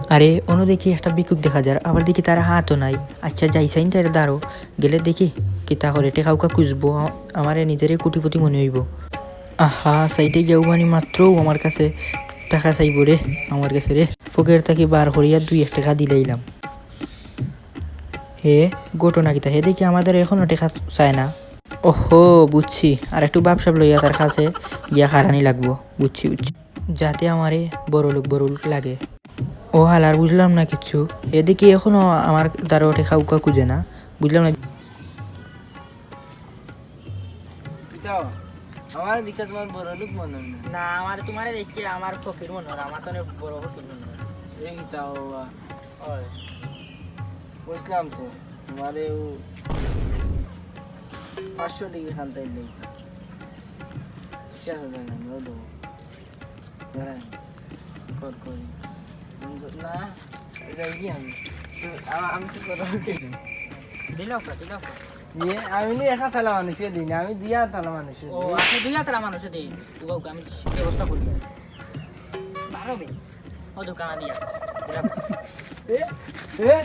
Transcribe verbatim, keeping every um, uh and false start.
আরে, অনো দেখি একটা ভিক্ষুক দেখা যার, আবার দেখি তার হাতও নাই। আচ্ছা, যাই চাইন তার দ্বারো, গেলে দেখি কিতা করে, টেকা উকা খুঁজবো, আ-, আমারে নিজেরে কোটিপতি মনে অইবো। আহা, সাইডে গিয়া উবানি মাত্র আমার কাছে টেকা চাইবো রে, আমার কাছে রে। পকেট থাকি বার করিয়া দুই এক টেকা দিলাইলাম। হে, ঘটনা কিতা? হে দেখি আমার দ্বারো এখনো টেকা চায় না। ওহো, বুঝছি, আর একটু ভাবসাব লইয়া তার কাছে গিয়া খাড়ানি লাগবো। বুঝছি, বুঝছি। যাতে আমারে বড়লোক বড়লোক লাগে। ও হালার, বুঝলাম না কিচ্ছু। এদিকে এখনো আমার দ্বারো টেকা উকা খুঁজে না, বুঝলাম না। কিতা? আমার দিকে তোমার বড়লোক মনে হয় না। না, আমার তোমারে দেখে আমার ফকির মনে হয়, আমার তো অনেক বড় ফকির মনে হয়। এই কিতা বাবা? ওই। বুঝলাম তো, তোমারে ও পাঁচশো টেকা খান্তাই নেই। শেষ হবে না, আমি ও দেবো। হ্যাঁ, কর, কর। না, যাই কি আমি? তো, আ-, আমি তো কথা বলছি। দিলাও কা, দিলাও কা। ইয়ে, আমি নি একা থালা মানুষে দিই না, আমি দুইয়া থালা মানুষে ও, দিই। আপনি দুইয়া থালা মানুষে দিই। ও, আমি ব্যবস্থা করি। বারো মিনিট। ও দোকান দিয়া। এ, এ,